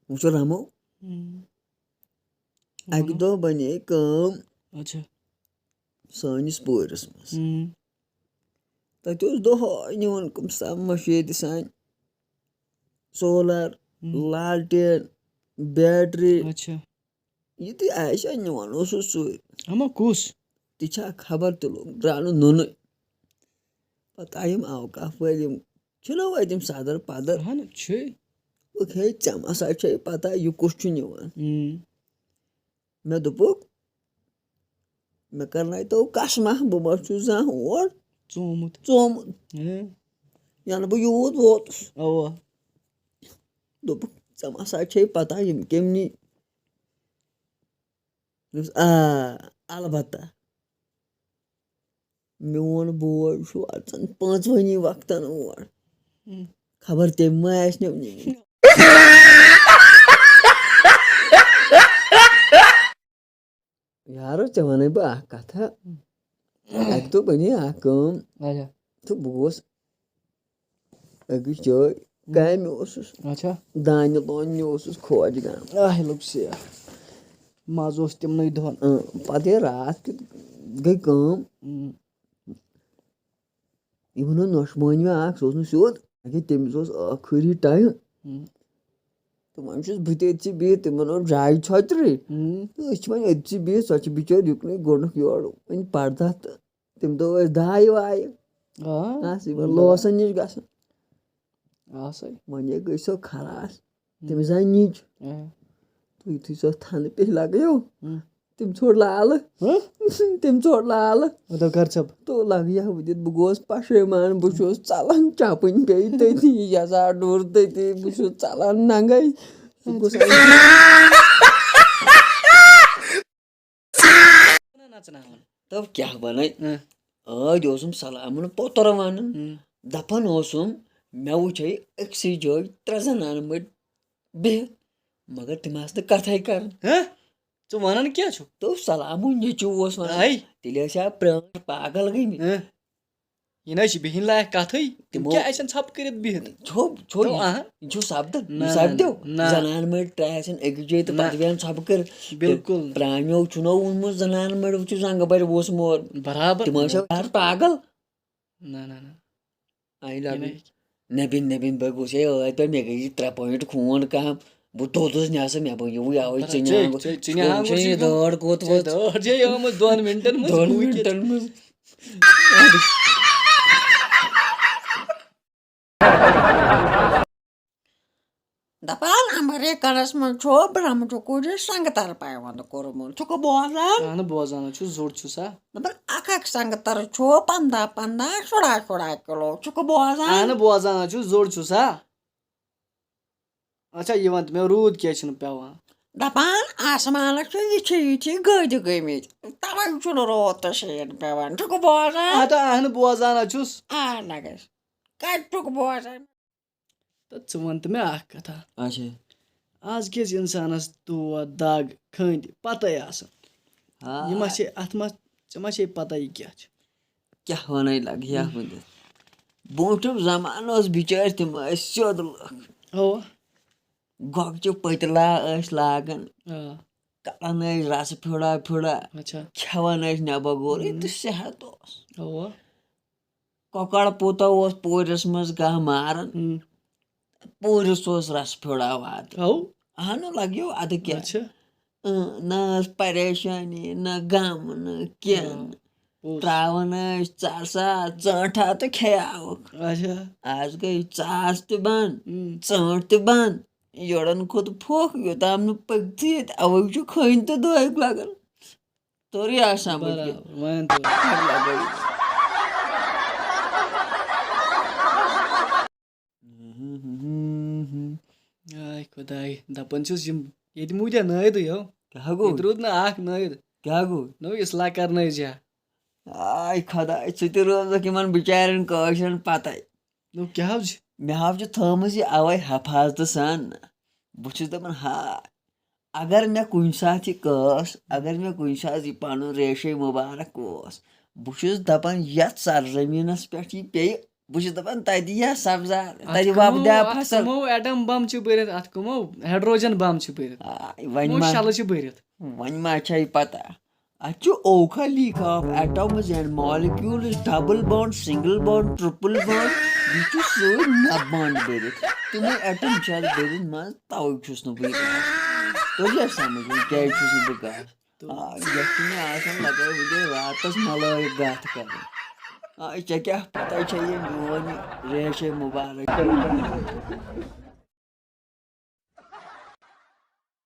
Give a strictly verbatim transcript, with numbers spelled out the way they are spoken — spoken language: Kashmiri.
وٕچھو رَمو۔ ہم۔ اَکہِ وَنو۔ دۄہ بَنے کٲم اچھا۔ سٲنِس پوٗرِس منٛز۔ ہم۔ تَتہِ اوس دۄہَے نِوان کُم سا مٔشیٖد سانہِ سولر، ہم۔ لالٹین، بیٹری۔ اچھا۔ یہِ تہِ آسہِ ہا نِوان اوسُس سُے۔ اما کُس؟ تہِ چھا خبر تہِ لوٚگ درٛاو نہٕ نُنٕے۔ پَتہٕ آیہِ یِم اوقاف وٲلۍ، یِم چھِنہ وٲتۍ یِم صدر پدر۔ اہن چھُے۔ دوٚپُکھ، ہے، ژےٚ ما سا چھے پتہ یہِ کُس چھُ نِوان؟ ہم۔ مےٚ دوٚپُکھ، مےٚ کرناوتو قسمہ، بہٕ ما چھُس زانٛہہ اور ژومُت۔ ژومُت۔ ہم۔ یَنہٕ بہٕ یوٗت ووتُس۔ اوا۔ دوٚپُکھ، ژےٚ ما سا چھے پتہ یِم کٔمۍ نی؟ دوٚپُس، آ، البتہ۔ میون بوے چھُ اَژان پانٛژوٕنی وقتن اور۔ ہم۔ خبر تٔمۍ ما آسہِ نِمنٕے۔ یارو، ژےٚ وَنَے بہٕ اَکھ کَتھا۔ اَکہِ دۄہ بَنے اَکھ کٲم۔ اچھا۔ تہٕ بہٕ گوس أکِس جایہِ کامہِ اوسُس۔ اچھا۔ دانہِ لوننہِ اوسُس کھوج گام۔ آہ، یہِ لوٚگ سیکھ۔ مَزٕ اوس تِمنٕے دۄہَن۔ اۭں، پَتہٕ ییٚلہِ راتھ کیُتھ گٔے کٲم، اۭں۔ یِمَن اوس نۄشہِ مٲنۍ مےٚ اَکھ، سُہ اوس نہٕ سیوٚد۔ اَکے تٔمِس اوس ٲخٕری ٹایم۔ اۭں۔ تہٕ وۄنۍ چھُس بہٕ تہِ أتھۍ سٕے بِہِتھ، تِمَن اوس جایہِ ژھۄترٕے۔ اۭں۔ تہٕ أسۍ چھِ وۄنۍ أتھۍ سٕے بِہِتھ، سۄ چھِ بِچٲرۍ یُکنُے گۄڈٕنیُک یورٕ۔ وۄنۍ پَرداہ تہٕ تَمہِ دۄہ ٲسۍ داے واے۔ آ، آسہٕ یِمن بڑا۔ لوسن نِش گژھان۔ آسے۔ وۄنۍ یے گٔے سۄ خلاص۔ ہم۔ تٔمِس آے نِچ۔ آ۔ تہٕ یُتھُے سۄ تھنہٕ پیٚیہِ لگیو، ہم۔ تٔمۍ ژھوٚٹ لالہٕ۔ ہہ؟ تٔمۍ ژھوٚٹ لالہٕ۔ وۄنۍ دوٚپ، کر ژھۄپ۔ تو لگیا وٕنِتھ، بہٕ گوس پشیمان، بہٕ چھُس ژلان چپٕنۍ پیٚیہِ تٔتی، یزار ڈوٗر تٔتی، بہٕ چھُس ژلان ننگے۔ بہٕ گوس نژناوان۔ تو کیٛاہ وَنَے؟ اۭں۔ ٲدۍ اوسُم سلامُن پوٚتُر وَنان۔ اۭں۔ دَپان اوسُم، مےٚ وٕچھے أکسٕے جایہِ ترٛےٚ زنانہٕ مٔڑۍ بِہِتھ، مگر تِم آسہٕ نہٕ کَتھَے کَران۔ ہہ؟ ژٕ وَنان کیٛاہ چھُکھ؟ تو سلامُن نیٚچوٗ اوس وَنان۔ آے؟ تیٚلہِ ٲسۍ ہا پرٛٲنۍ پاگل گٔمٕتۍ۔ اۭں۔ یہِ نہ حظ چھِ بِہِنۍ لایق کَتھٕے۔ تِم تِمو کیٛاہ آسن ژھۄپہٕ کٔرِتھ بِہِتھ؟ چھو، چھو تو یہِ، اہن۔ یہِ چھو سپدان؟ نہ، یہِ نہ، سپدیو؟ نہ۔ زنان مٔڑۍ ترٛےٚ آسن أکِس جایہِ تہٕ نہ۔ پتہٕ بیٚہن ژھۄپہٕ کٔرِتھ۔ بِلکُل۔ تہٕ پرٛانیو چھُنو ووٚنمُت زنان مٔڑۍ وٕچھِو زنٛگہٕ بَرِ ووس مور۔ برابر۔ تِم ٲسۍ یار پاگل۔ نہ، نہ، نہ۔ I love you۔ یہِ نہ۔ نبی، نبی، بہٕ گوٚژھ ہے ٲدۍ پٮ۪ٹھ، مےٚ گٔے یہِ ترٛےٚ point خوٗن کم۔ بہٕ دوٚدُس نٮ۪صٕف، مےٚ بنیووُے اَوَے ژٕنہِ ژےٚ، آنٛگُر۔ ژےٚ، ژٕنہِ ژےٚ آنٛگُر وٕچھے چھُے یہِ گوٚمُت۔ دٲر کوٚت ژےٚ وٲژ۔ دٲر چھے آمٕژ دۄن مِنٹَن منٛز دۄن وٕنکٮ۪س۔ مِنٹَن منٛز۔ دَپان امریکَنَس منٛز چھُ برٛمہٕ ٹُکُر یہِ سنٛگتَر پیوَنٛد کوٚرمُت۔ چھُکھٕ بوزان؟ اہنہٕ بوزان حظ چھُس، زوٚٹ چھُسا؟ دَپان اَکھ اَکھ سنٛگتَر چھُ پنٛداہ پنٛداہ، شُراہ شُراہ کِلوٗ۔ چھُکھٕ بوزان؟ اہنہٕ بوزان حظ چھُس، زوٚٹ چھُسا؟ اچھا، یہِ وَن تہٕ مےٚ، روٗد کیٛازِ چھُنہٕ پٮ۪وان؟ دَپان آسمانَس چھُ یِتھی یِتھی گٔدۍ گٔمٕتۍ، تَوَے چھُنہٕ روٗد تہٕ شیٖن پٮ۪وان۔ چھُکھٕ بوزان؟ اَدٕ اہنہٕ بوزان حظ چھُس۔ آ، نہ گژھِ۔ کَتہِ چھُکھ بوزان؟ تہٕ ژٕ وَن تہٕ مےٚ اَکھ کَتھا۔ اچھا۔ آز کِس اِنسانَس دود، دَگ، کھٔنٛدۍ پَتَے آسان۔ آ۔ یہِ ما چھے، اَتھ ما، ژےٚ ما چھے پَتہ یہِ کیٛاہ چھِ؟ کیٛاہ وَنَے لَگہِ ہا ہُم۔ ؤنِتھ؟ برٛونٛٹھِم زمانہٕ اوس بِچٲرۍ، تِم ٲسۍ سیوٚد لُکھ۔ اَوا۔ گۄگجہِ پٔتلہٕ ٲسۍ لاگان۔ آ۔ کَڑان ٲسۍ رَسہٕ پھیُڑا پھیُڑا۔ اچھا۔ کھٮ۪وان ٲسۍ نٮ۪بر گوٚل، ہُم۔ یُتھ صحت اوس۔ اَوا۔ کۄکَر پوٗتاہ اوس پوٗرِس منٛز کانٛہہ ماران۔ ہُم۔ پوٗرِس اوس رَسہٕ پھیُڑا واتان۔ اَو۔ اَہنُو لَگیو اَدٕ کیٛاہ۔ اچھا۔ اۭں، نہ ٲس پریشٲنی، نہ غم، نہ کینٛہہ۔ آ، پوٚز۔ ترٛاوان ٲسۍ ژَسا، ژٲنٛٹھا تہٕ کھیاوُکھ۔ اچھا۔ آز گٔے ژاس تہِ بنٛد، اۭں۔ ژٲنٛٹھ تہِ بنٛد۔ یورَن کھوٚت پھۄکھ، یوٚتام نہٕ پٔکتھٕے ییٚتہِ، اَوَے چھُ کھٔنۍ تہٕ دٲگۍ لَگان۔ توٚرُے آز سَمٕجھ کہِ برابر، وۄنۍ توٚر۔ لَگٲیِتھ۔ آے خۄداے، دَپان چھُس یِم ییٚتہِ موٗدیا نٲیِدٕے ہو۔ کیٛاہ گوٚو؟ ییٚتہِ روٗد نہٕ اَکھ نٲیِد۔ کیٛاہ گوٚو؟ نو اِصلاح کَرنٲیزِ ہا۔ آے خۄداے، ژٕ تہِ روزَکھ یِمَن بِچارٮ۪ن کٲشرٮ۪ن پَتَے۔ نو کیٛاہ حظ چھِ؟ مےٚ حظ چھِ تھٲومٕژ یہِ اَوَے حفاظتہٕ سان۔ بہٕ چھُس دَپان، ہا، اگر مےٚ کُنہِ ساتہٕ یہِ کٲس، اگر مےٚ کُنہِ ساتہٕ یہِ پَنُن ریشے مُبارک اوس، بہٕ چھُس دَپان، یَتھ سرزٔمیٖنَس پٮ۪ٹھ یہِ پیٚیہِ، بہٕ چھُس دَپان، تَتہِ یِیا سَبزار، اَتھ تَتہِ کٕمو- وۄپدیا اَتھ فصل۔ کٕمو ایٹم بم چھِ بٔرِتھ، اَتھ کٕمو ہایڈروجن بم چھِ بٔرِتھ، آ، وۄنۍ کٕمو ما شلہٕ چھِ بٔرِتھ۔ وۄنۍ ما چھے پَتہ، اَتہِ چھُ اوکھا لیٖکھا of atoms and molecules, double bond, single bond, triple bond, بیٚیہِ چھُ سۭتۍ نب بانڈ بٔرِتھ۔ تِمے ایٹم چھِ اَتھ بٔرِتھ منٛز، تَوَے چھُس نہٕ بہٕ یہِ کران۔ توٚر یا سَمٕجھ وۄنۍ کیٛازِ چھُس نہٕ بہٕ کران؟ آ، یَتھ چھُ مےٚ آسان لَگٲوِتھ راتَس مَلٲوِتھ گَتھ کَرٕنۍ۔ آ، ژےٚ کیٛاہ پَتہ چھےٚ یہِ میون یہِ ریشے مُبارک؟